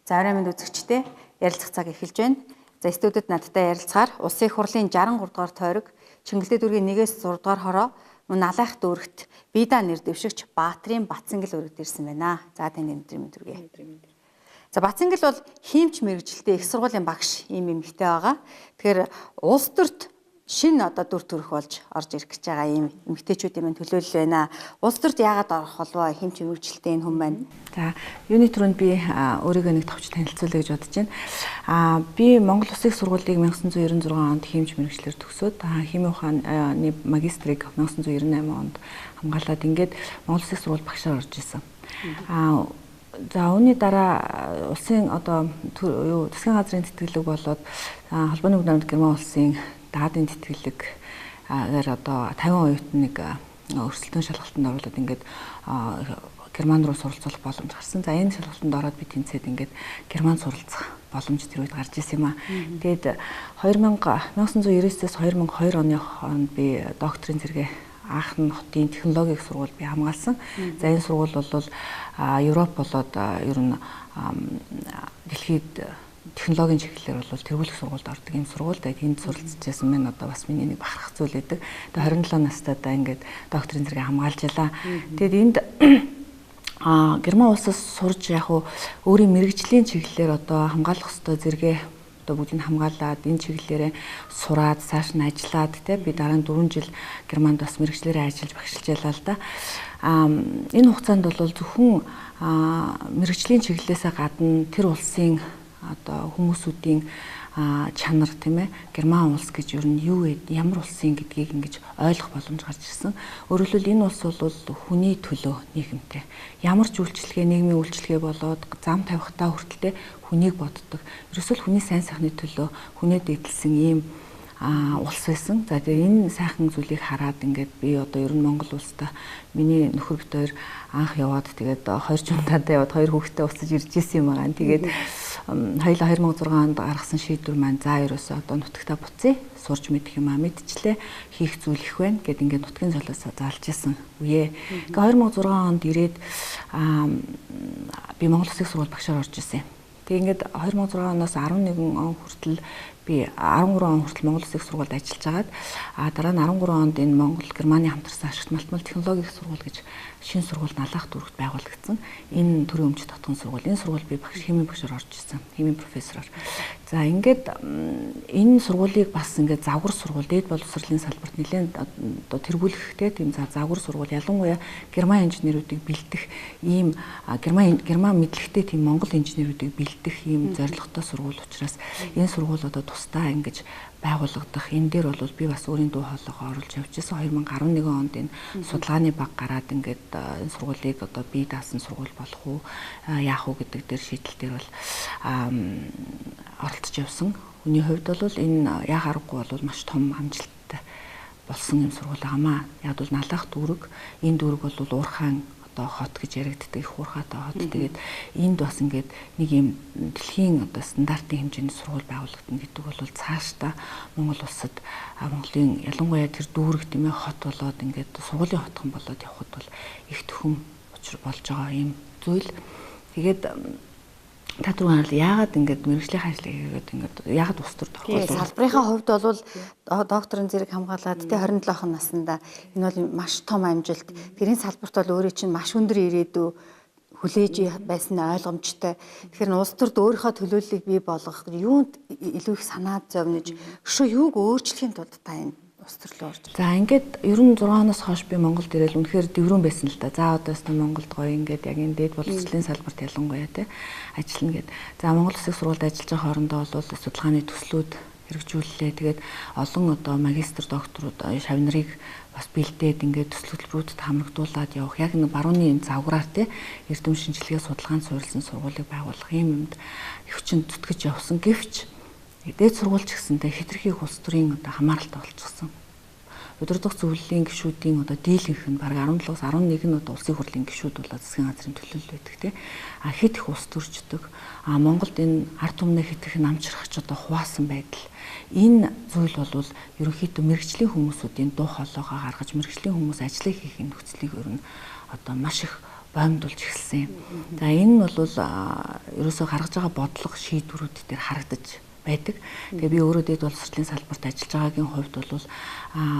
За оройн мэнд үзэгчдээ ярилцах цаг эхэлж байна. За студид надтай ярилцахаар Улсын их хурлын 63 дугаар тойрог Чингэлтэй дүүргийн 1-ээс 6 дугаар хороо мөн Налайх дүүрэгт Бида нэр дэвшигч Баатрын Батсангэл өргөд ирсэн байна. За танд өдрийн мэнд хүргэе. За Батсангэл бол хиймч мэргэжилтэй их сургуулийн багш ийм эмэгтэй байгаа. Тэгэхээр улс төрт шинэ одоо дүр төрх болж орж ирэх гэж байгаа ийм эмэгтэйчүүдийн маань төлөөлөл байна. Улс төрт яагаад орох болов хиймч мэргэжилтэй энэ хүн байна? За, юуны түрүүнд би өөрийгөө нэг товч танилцуулъя гэж бодож байна. Би Монгол Улсын их сургуулийг 1996 онд хиймч мэргэжлээр төгсөөд, химийн ухааны магистрийг 1998 онд хамгаалаад ингээд Монгол Улсын их сургууль багшаар орж исэн. За үүний дараа улсын одоо юу засгийн газрын тэтгэлэг болоод Холбооны Бүгд Найрамдах Герман улсын даадын тэтгэлэг-ээр одоо 50 оюутан нэг өрсөлдөөн шалгалтанд оруулаад ингээд Герман руу суралцах боломж гарсан. За энэ шалгалтанд ороод би тэнцээд ингээд Герман суралцах боломж тэр үед гарч ирсэн юм аа. Тэгээд 1999-ээс 2002 оны хооронд би докторийн зэрэгээ Аахен хотын технологийн сургууль би хамгаалсан. За энэ сургууль бол Европ болоод ер нь дэлхийд технологийн чиглэлээр бол тэргуулах сургуульд ордог юм сургууль. Тэгээд энд суралцж байсан маань одоо бас миний нэг бахархах зүйл байдаг. Тэгээд 27 настайдаа ингээд докторийн зэрэгээ хамгаалж ялаа. Тэгээд энд Герман улсаас сурж яг уу өөрийн мэргэжлийн чиглэлээр одоо хамгаалах ёстой зэрэгээ одоо бүгдийг хамгаалаад энэ чиглэлээрээ сураад цааш нь ажиллаад те би дараа нь 4 жил Германд бас мэргэжлээрээ ажиллаж багшилж ялаа л да. Энэ хугацаанд бол зөвхөн мэргэжлийн чиглэлээсээ гадна тэр улсын одоо хүмүүсүүдийн чанар тийм ээ Герман улс гэж ер нь юу вэ, ямар улсын гэдгийг ингэж ойлгох боломж гарч ирсэн. Өөрөөр хэлбэл энэ улс бол хүний төлөө нийгэмтэй. Ямар ч үйлчилгээ, нийгмийн үйлчилгээ болоод зам тавихтаа хүртэл хүнийг боддог. Ерөөсөө л хүний сайн сайхны төлөө хүнээ дээдлсэн ийм улс байсан. За тэгээ энэ сайхан зүйлийг хараад ингээд би одоо ер нь Монгол улстай миний нөхөр бит хоёр анх яваад тэгээд хоёр жунтаадаа яваад хоёр хүүхэдтэй уцаж ирж исэн юм байгаа. Тэгээд хоёулаа 2006 онд гаргасан шийдвэр маань за ерөөсөө одоо нутагтаа буцъя. Сурж мэдэх юм аа мэдчлээ. Хийх зүйл их байна гэд ингээд нутгийн золиос заалж исэн үе. Ингээ 2006 онд ирээд би Монгол Улсын сургууль багшаар орж исэн юм. Тэгээ ингээд 2006 оноос 11 он хүртэл би 13 он хүртэл Монгол Улсын их сургуульд ажиллаж агаад дараа нь 13 онд энэ Монгол Германы хамтарсан ашигт малтмал технологийн их сургууль гэж шинэ сургууль Налаах дүүрэгт байгуулагдсан. Энэ төрийн өмчт хотхон сургууль. Энэ сургууль би багш химийн багшаар орж ирсэн. Химийн профессороор. За ингээд энэ сургуулийг бас ингээд загвар сургууль дээд боловсролын салбарт нэлээд одоо тэргүүлэхтэй тийм загвар сургууль ялангуяа герман инженерүүдийг бэлдэх ийм герман мэдлэгтэй тийм монгол инженерүүдийг бэлдэх ийм зорилготой сургууль учраас энэ сургууль одоо тусдаа ингэж байгуулагдах. Энэ дээр бол би бас өөрийн дуу хоолойгоо оруулж явж байсан. 2011 онд энэ судалгааны баг гараад ингээд энэ сургуулийг одоо бие даасан сургууль болох уу, яах уу гэдэг дээр шийдэл дээр бол оролцож явсан. Хүний хувьд бол энэ яах аргагүй бол маш том амжилттай болсон юм сургууль байгаамаа. Яг бол Налаах дүүрэг, энэ дүүрэг бол Уурхаан одоо хот гэж яригддаг их уурхаатай хот. Тэгээд энд бас ингээд нэг юм дэлхийн одоо стандартын хэмжээний сургууль байгуулагдана гэдэг бол цаашдаа Монгол улсад Монголын ялангуяа тэр дүүрэг тийм ээ хот болоод ингээд сургуулийн хотхон болоод явхад бол их төхөм учир болж байгаа юм зүйл. Тэгээд та түрүүн харал яагаад ингээд мэргэжлийн ажлыг хийгээд ингээд яагаад улс төрд орох вэ? Салбарынхаа хувьд бол докторын зэрэг хамгаалаад тэ 27 наснда энэ бол маш том амжилт. Тэрийн салбарт бол өөрийн чинь маш өндөр ирээдүй хүлээж байсан нь ойлгомжтой. Тэгэхээр улс төрд өөрийнхөө төлөөллийг бий болгох юунд илүү их санаа зовниж өшөө юуг өөрчлөхийн тулд та энэ улс төрлөө орж. За ингээд 96 оноос хойш би Монголд ирээл үнэхээр дэврүүн байсан л да. За одоо өстө Монголд гоё ингээд яг энэ дээд боловсролын салбарт ялангуяа те ажиллана гэд. За Монгол Улсын сургуульд ажиллаж байгаа хоорондоо бол судалгааны төслүүд хэрэгжүүллээ. Тэгээд олон одоо магистр докторууд шав нарыг бас бэлдээд ингээд төсөл хөтөлбөрүүдэд хамрагдуулаад явах яг нэг барууны юм загвараар те эрдэм шинжилгээ судалгаанд суурилсан сургуулийг байгуулах юм юмд их чин зүтгэж явсан. Гэвч дээд сургууль ч гэсэнтэй хэтэрхий улс төрийн одоо хамааралтай болчихсон. Удирдах зөвлөлийн гишүүдийн одоо дийлэнх нь бараг 17-аас 11 нь одоо улсын хурлын гишүүд болоод засгийн газрын төлөөлөл байдаг тий. Хэд их улс төрчдөг. Монголд энэ ард түмнээ хэд их намчрахч одоо хуваасан байдал. Энэ зүйл бол ерөнхийдөө мэргэжлийн хүмүүсүүдийн дуу хоолойгоо гаргаж мэргэжлийн хүмүүс ажлыг хийх нөхцөлийг ер нь одоо маш их боомдулж эхэлсэн юм. За энэ нь бол ерөөсөө гаргаж байгаа бодлого шийдвэрүүд дээр харагдаж байдаг. Тэгээ би өөрөө дэд боловсролын салбарт ажиллаж байгаагийн хувьд бол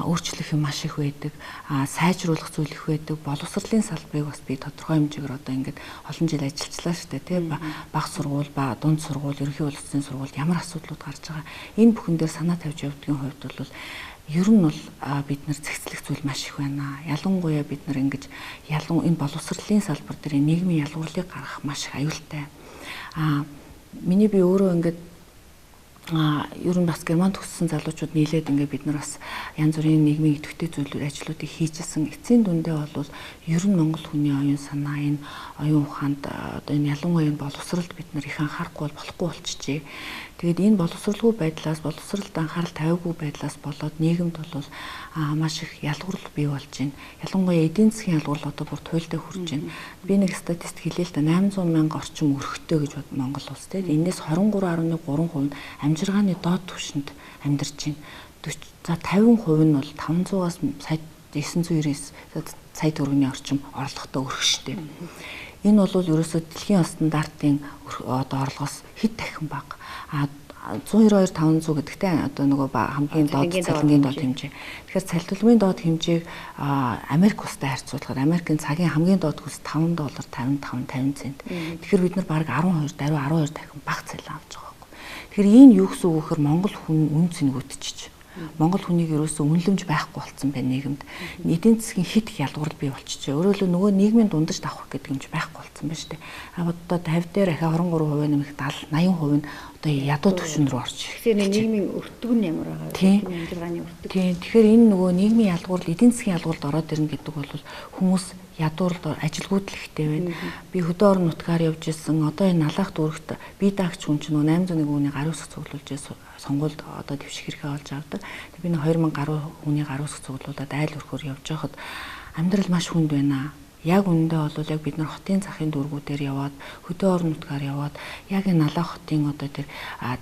өөрчлөх юм маш их байдаг, сайжруулах зүйл их байдаг. Боловсролын салбарыг бас би тодорхой хэмжээгээр одоо ингээд олон жил ажиллажлаа шүү дээ, тий. Баг сургууль, дунд сургууль, ерөнхий боловсролын сургуульд ямар асуудлууд гарч байгаа. Энэ бүхэн дээр санаа тавьж явдгийн хувьд бол ер нь бол бид нар зэгцлэх зүйл маш их байна. Ялангуяа бид нар ингэж энэ боловсролын салбар дээр нийгмийн ялгуурлыг гаргах маш их аюултай. Миний би өөрөө ингээд ер нь бас Герман төгссөн залуучууд нийлээд ингээд бид нар бас янз бүрийн нийгмийн идэвхтэй зүйлүүд ажлуудыг хийжсэн. Эцсийн дүндээ бол ер нь Монгол хүний оюун санаа, энэ оюун ухаанд одоо энэ ялангуяа энэ боловсролд бид нар их анхаарахгүй болохгүй болчихжээ. Тэгээд энэ боловсролгүй байдлаас, боловсролд анхаарал тавиагүй байдлаас болоод нийгэмд бол маш их ялгуурл бий болж байна. Ялангуяа эдийн засгийн ялгуурл одоо бүр туйлдаа хүрч байна. Би нэг статистик хэлье л да, 800 мянга орчим өрхтөө гэж бод Монгол улс тийм. Энээс 23.3% нь амжиргааны доод түвшинд амьдарч байна. За 50% нь бол 500-аас сая 999 сая төгрөгийн орчим орлоготой өрхөжтэй. Энэ бол ерөөсөө дэлхийн стандартын одоо орлогоос хэд дахин бага. 192 500 гэдэгтэй одоо нөгөө хамгийн доод цалингийн доод хэмжээ. Тэгэхээр цалингийн доод хэмжээг Америк улстай харьцуулахад Америкийн цагийн хамгийн доод хөлс $5 55 50 цент. Тэгэхээр бид нар бараг 12 даруй 12 дахин бага цалин авч байгаа байхгүй. Тэгэхээр энэ юу гэсэн үг вэ гэхээр Монгол хүн үн цэнгүүтчих. Монгол хүнийг ерөөсөө үнэлэмж байхгүй болцсон байна нийгэмд. Эдийн засгийн хит их ялгуурл бий болчихжээ. Өөрөөр хэлбэл нөгөө нийгмийн дундаж давхар гэдэг юм ч байхгүй болцсон байна шүү дээ. Одоо 50 дээр ахаа 23% нэмэх 70 80% нь одоо ядуу түвшин рүү орж ирэх. Тэгэхээр нийгмийн өртөг нь ямар байгаа вэ? Амжиргааны өртөг. Тийм. Тэгэхээр энэ нөгөө нийгмийн ялгуурл, эдийн засгийн ялгуурлд ороод ирнэ гэдэг бол хүмүүс ядуурлд ажилгүйдэл ихтэй байна. Би хөдөө орон нутгаар явж исэн. Одоо энэ Налаах дүүрэгт би даагч хүн чинь нөгөө 801 хүний гар үсэг цуглуулж сонгуульд одоо дэвших хэрэгээ олж авдаг. Би нэг 2000 гаруй хүний гар үсэг цуглуулад айл өрхөөр явж байхад амьдрал маш хүнд байна. Яг үнэндээ бол яг бид нар хотын захын дүүргүүдээр яваад, хөдөө орон нутгаар яваад, яг энэ Налаах хотын одоо тэр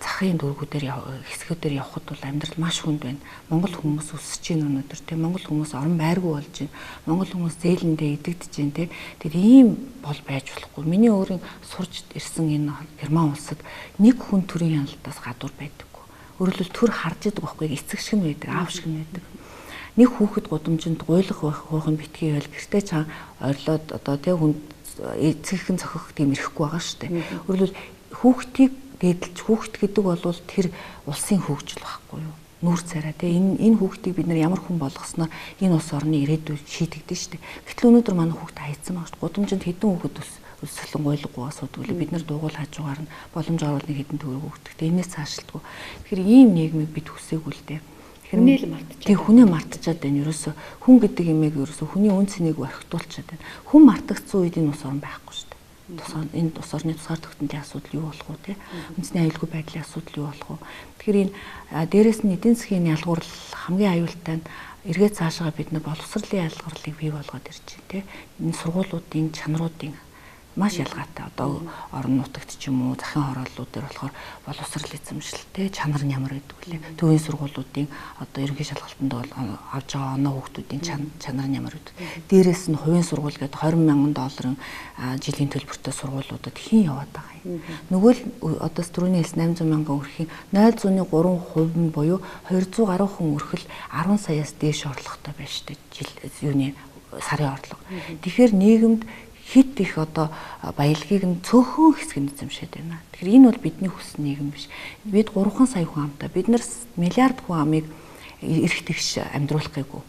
захын дүүргүүдээр хэсгүүдээр явхад бол амьдрал маш хүнд байна. Монгол хүмүүс өсөж байна өнөөдөр, тийм. Монгол хүмүүс орон байргүй болж байна. Монгол хүмүүс зээлэндээ идэгдэж байна, тийм. Тэр ийм бол байж болохгүй. Миний өөрийн сурч ирсэн энэ Герман улсад нэг хүн төрийн хяналтаас гадуур байдаггүй. Өөрөөр хэлбэл төр харж идэг байхгүй, эцэг шиг нь байдаг, аав шиг нь байдаг. Нэг хүүхэд гудамжинд гуйлах байх нь битгий байл гэртээ чаан ойрлоод одоо тэг хүн эцэгхэн цохих тийм ирэхгүй байгаа шүү дээ. Өөрөлдвөл хүүхдийг дээдэлж хүүхд гэдэг бол тэр улсын хөгжил байхгүй юу? Нүүр царай тэг энэ хүүхдийг бид нар ямар хүн болгосноор энэ улс орны ирээдүй шийдэгдэн шүү дээ. Гэтэл өнөөдөр манай хүүхд хайцсан байгаа шүү дээ. Гудамжинд хэдэн хүүхэд өсөлөн гуйлгагүйгаа асуудаг лээ. Бид нар дугуул хажуугаар нь боломж оруулах хэдэн төгрөг өгдөг. Тэг энэс цаашлдгүй. Тэгэхээр ийм нийгмийг бид хүсээгүй л дээ. Хүнээ л мартчихад. Тэг хүнээ мартчихад байна. Ерөөсөө хүн гэдэг имийг ерөөсөө хүний үн цэнийг орхитуулчихад байна. Хүн мартагдсан үед энэ улс орн байхгүй шүү дээ. Энэ улс орны тусгаар тогтнолын асуудал юу болох вэ те? Үндэсний аюулгүй байдлын асуудал юу болох вэ? Тэгэхээр энэ дээрэс нь эдийн засгийн ялгуурл хамгийн аюултай нь эргээд цаашаа бид нар боловсролын ялгуурлыг бий болгоод ирж байна те. Энэ сургуулиудын чанаруудын маш ялгаатай. Одоо орон нутагт ч юм уу захын хорооллууд дээр болохоор боловсрол эзэмшилтэй чанар нь ямар байдаг вүлээ. Төвийн сургуулиудын одоо ерөнхий шалгалтанд бол авж байгаа оноо хүүхдүүдийн чанар нь ямар байдаг. Дээрээс нь хувийн сургууль гэдэг 20 мянган долларын жилийн төлбөртэй сургуулиудад хэн яваад байгаа юм. Нөгөө л одоо түрүүний хэлсэн 800 мянган өрхийн 0.3% нь буюу 200 гаруй хүн өрхөл 10 саяас дээш орлоготой байна шүү дээ. Жил юуны сарын орлого. Тэгэхээр нийгэмд хит их одоо баялагийг нь цөөхөн хэсэг нь эзэмшээд байна. Тэгэхээр энэ бол бидний хүссэн нийгэм биш. Бид 3 сая хүн амтай. Бид нар миллиард хүн амыг эрх тэгш амьдруулах гээгүй.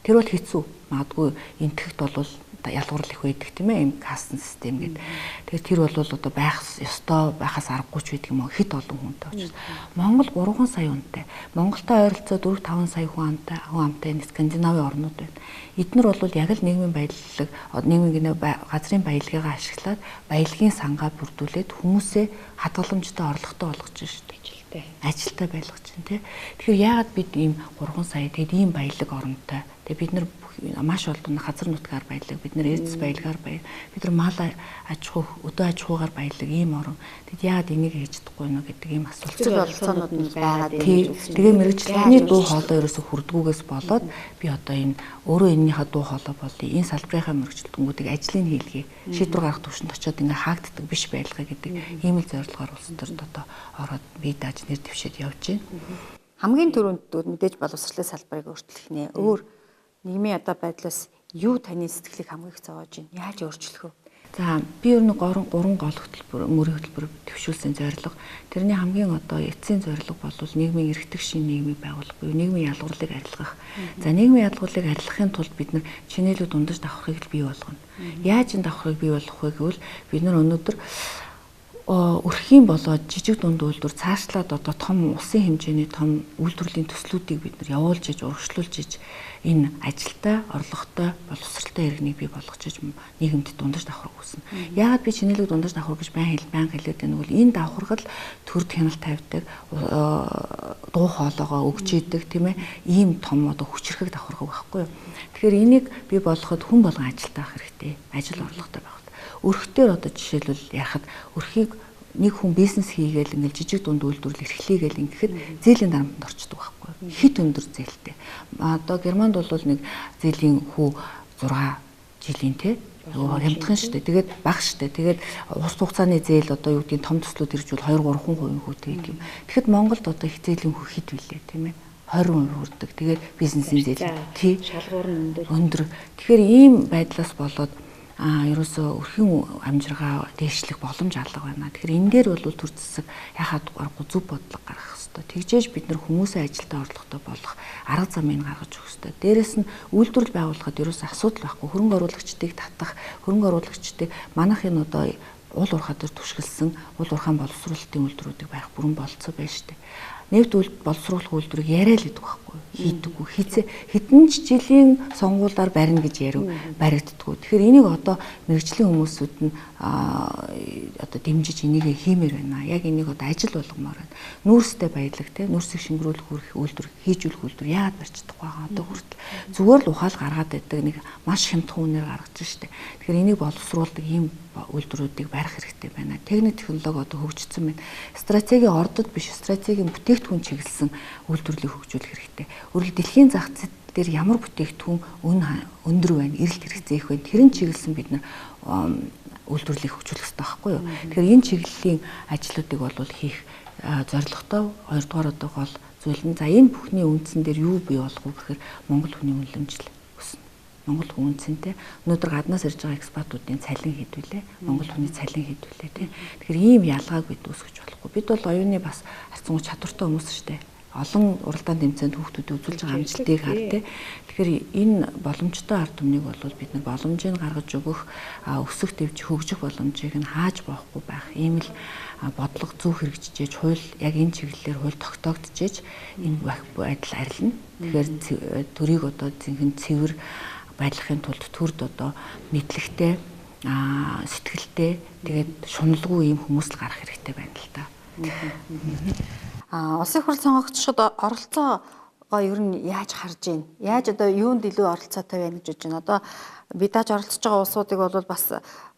Тэр бол хэцүү. Магадгүй энтгэгт бол ялгуурл их байдаг тийм ийм кастн систем гэдэг. Тэгэхээр тэр бол одоо байх ёстой байхаас аргагүй ч байдаг юм уу хэд олон хүнтэй учраас. Монгол 3 сая хүнтэй. Монголтой ойролцоо 4-5 сая хүн амтай энэ Скандинавын орнууд байна. Эднэр бол яг л нийгмийн баялаг, нийгмийн гинэ газрын баялагийг ашиглаад баялагын сангаа бүрдүүлээд хүмүүсээ хадгаламжтай орлоготой болгож шүү дээ. Ажилтай байлгаж чинь тий. Тэгэхээр яагаад бид ийм 3 сая тэгэд ийм баялаг оронтой Тэгээ бид нар маш олон газар нутгаар баялаг, бид нар эрдэс баялагаар баяр, бид нар мал аж ахуй, өдөө аж ахуйгаар баялаг ийм орон. Тэгэд яагаад энийг хийж чадахгүй нэ гэдэг ийм асуулт. Оролцоонууд нь байгаад тийм. Тэгээ мэргэжилтний дуу хоолой ерөөсө хүрдгүүгээс болоод би одоо энэ өөрөө энэнийхээ дуу хоолой болъё. Энэ салбарынхаа мэргэжилтэнгүүдийг ажлыг хийлгэе. Шийдвэр гаргах түвшинд очиод ингээ хаагддаг биш байлгаа гэдэг ийм л зорилгоор улс төрд одоо ороод бие дааж нэр дэвшээд явж байна. Хамгийн түрүүнд мэдээж боловсролын салбарыг өөрчлөх нэ. Өөр нийгмийн одоо байдлаас юу таны сэтгэлийг хамгийн их зовоож байна? Яаж өөрчлөх вэ? За би ер нь гурван гол хөтөлбөр, мөрийн хөтөлбөр төвшүүлсэн зорилго. Тэрний хамгийн одоо эцсийн зорилго бол нийгмийн эрхтг шин нийгмийг байгуулах буюу нийгмийн ялгуурлыг арилгах. За нийгмийн ялгуурлыг арилгахын тулд бид нар чинээлүү дундаж давхрыг л бий болгоно. Яаж энэ давхрыг бий болгох вэ гэвэл бид нар өнөөдөр өрхийн болоод жижиг дунд үйлдвэр цаашлаад одоо том улсын хэмжээний том үйлдвэрлэлийн төслүүдийг бид нар явуулж иж урагшлуулж иж энэ ажилтай, орлоготой, боловсралтай иргэнийг бий болгож иж нийгэмд дундаж давхарга үүснэ. Яагаад би чинээлэг дундаж давхарга гэж байнга хэлээд байна вэ? Энэ давхаргал төрд хяналт тавьдаг, дуу хоолойгоо өгч идэг, тийм ээ, ийм том одоо хүчирхэг давхарга байхгүй юу? Тэгэхээр энийг бий болгоход хүн болгон ажилтай байх хэрэгтэй, ажил орлоготой байх. Өрхтөр одоо жишээлбэл яхад өрхийг нэг хүн бизнес хийгээл ингээл жижиг дунд үйлдвэрлэл эрхлээгээл ингэхэд зээлийн дарамтанд орчдөг байхгүй. Хит өндөр зээлтэй. Одоо Германд бол нэг зээлийн хүү 6 жилийн те хямдхан шүү дээ. Тэгээд бага шүү дээ. Тэгээд урт хугацааны зээл одоо юу гэдгийг том төслүүд иржүүл 2 3% хүүтэй гэх юм. Тэгэхэд Монголд одоо их зээлийн хүү хит билээ тийм ээ. 20% хүрдэг. Тэгээд бизнесийн зээл тий шалгуур нь өндөр. Тэгэхээр ийм байдлаас болоод ерөөсөө өрхийн амжиргаа дээшлэх боломж алга байна. Тэгэхээр энэ дээр бол төр засаг яхаад аргагүй зөв бодлого гаргах ёстой. Тэгжээж бид нар хүмүүсээ ажилдаа орлоготой болох арга замыг гаргаж өгөх ёстой. Дээрээс нь үйлдвэрлэл байгуулахад ерөөсөө асуудал байхгүй. Хөрөнгө оруулагчдыг татах, хөрөнгө оруулагчдыг манайх энэ одоо уул уурхай дээр түшгэлсэн уул уурхайн боловсруулалтын үйлдвэрүүдийг барих бүрэн болцоо байна шүү дээ. Нефть боловсруулах үйлдвэрийг яриа л гэдэг байхгүй хийдэггүй хизээ хэдэн ч жилийн сонгуулиар барина гэж ярив баригддаггүй. Тэгэхээр энийг одоо мэргэжлийн хүмүүсүүд нь одоо дэмжиж энийг хиймээр байна. Яг энийг одоо ажил болгомоор байна. Нүүрстэй баялаг те нүүрсийг шингэрүүлэх үйлдвэр хийжүүлэх үйлдвэр яагаад барьж чадахгүй байгаа одоо хүртэл зүгээр л ухаал гаргаад байдаг нэг маш хямдхан үнээр гаргаж штэ. Тэгэхээр энийг боловсруулдаг ийм үйлдвэрүүдийг барих хэрэгтэй байна. Техник технологи одоо хөгжсөн байна. Стратегийн ордод биш, стратегийн бүтээгдэхүүн чиглэсэн үйлдвэрлэлийг хөгжүүлэх хэрэгтэй. Өөрөлд дэлхийн зах зээл дээр ямар бүтээгдэхүүн өндөр байна, эрэлт хэрэгцээ их байна. Тэрэн чиглэсэн бид нар үйлдвэрлэлийг хөгжүүлэх хэрэгтэй байхгүй юу? Тэгэхээр энэ чиглэлийн ажлуудыг бол хийх зорилготой хоёрдугаар одоо гол зүйл нь за энэ бүхний үндсэн дээр юу бий болох вэ гэхээр Монгол хүний үнэлэмжил. Монгол хүн үнцэнтэй. Өнөөдөр гаднаас ирж байгаа экспатуудын цалин хэдвүлээ. Монгол хүний цалин хэдвүлээ тий. Тэгэхээр ийм ялгааг бид үүсгэж болохгүй. Бид бол оюуны бас харьцангуй чадвартай хүмүүс шүү дээ. Олон уралдаан тэмцээнд хүүхдүүдийг үзүүлж байгаа амжилтыг хар тий. Тэгэхээр энэ боломжтой ард түмнийг бол бид нар боломжийг гаргаж өгөх, өсөх дэвж хөгжих боломжийг нь хааж боохгүй байх. Ийм л бодлого зөв хэрэгжижээж хууль яг энэ чиглэлээр хууль тогтоогдчихэж энэ байдал арилна. Тэгэхээр төрийг одоо зинхэн цэвэр байлгахын тулд төрд одоо мэдлэгтэй, сэтгэлтэй, тэгээд шуналгүй ийм хүмүүс л гарах хэрэгтэй байна л та. Улсын хурал сонгогчдод оролцоогоо ер нь яаж харж байна? Яаж одоо юунд илүү оролцоотой байна гэж бодож байна? Одоо бид дааж оролцож байгаа улсуудыг бол бас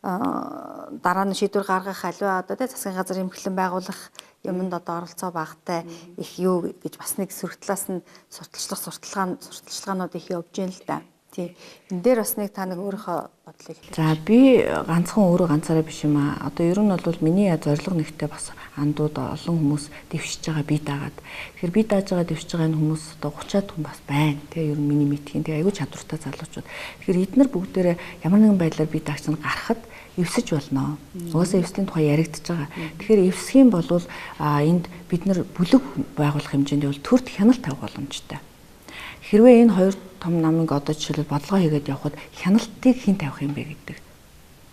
дараа нь шийдвэр гаргах аливаа одоо тий засгийн газар эмхлэн байгуулах юмд одоо оролцоо багтай их юу гэж бас нэг сөрөг талаас нь сурталчилгаанууд их явж байна л да. Тий. Энэ дээр бас нэг та нэг өөрийнхөө бодлыг хэлээч. За би ганцхан өөрөө ганцаараа биш юм аа. Одоо ер нь бол миний зорилго нэгтээ бас андууд олон хүмүүс дэвшиж байгаа би дагаад. Тэгэхээр би дааж байгаа дэвшиж байгаа энэ хүмүүс одоо 30-аад хүн бас байна. Тэ ер нь миний мэдхийн тэг айгүй чадвартай залуучууд. Тэгэхээр эднэр бүгдээрээ ямар нэгэн байдлаар би даагч нь гарахад эвсэж болно. Угаасаа эвслийн тухай яригдж байгаа. Тэгэхээр эвсэх юм бол энд бид нар бүлэг байгуулах хэмжээнд бол төрд хяналт тавих боломжтой. Хэрвээ энэ хоёр том намыг одоо жишээлбэл бодлогоо хийгээд явхад хяналтыг хэн тавих юм бэ гэдэг.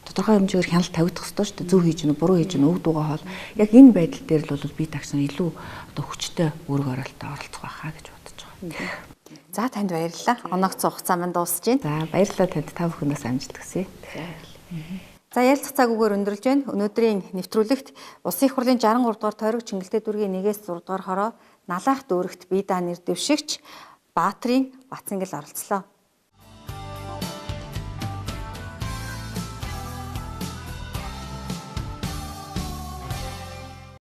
Тодорхой хэмжээгээр хяналт тавигдах ёстой шүү дээ. Зөв хийж гэнэ, буруу хийж гэнэ, өг дуугаа хоол. Яг энэ байдал дээр л бол би тагч нар илүү одоо хүчтэй үүрэг оролттой оролцох байхаа гэж бодож байгаа. За танд баярлалаа. Оногцсон хугацаа минь дуусж байна. За баярлалаа танд. Та бүхэндээс амжилт хүсье. За баярлалаа. За ярилцах цаг үгээр өндөрлж байна. Өнөөдрийн нэвтрүүлэгт Улсын их хурлын 63 дугаар тойрог Чингэлтэй дүүргийн 1-ээс 6 дугаар хороо Налаах дүүрэгт бие даа нэр дэвшигч Баатрын Батсангэл оролцлоо.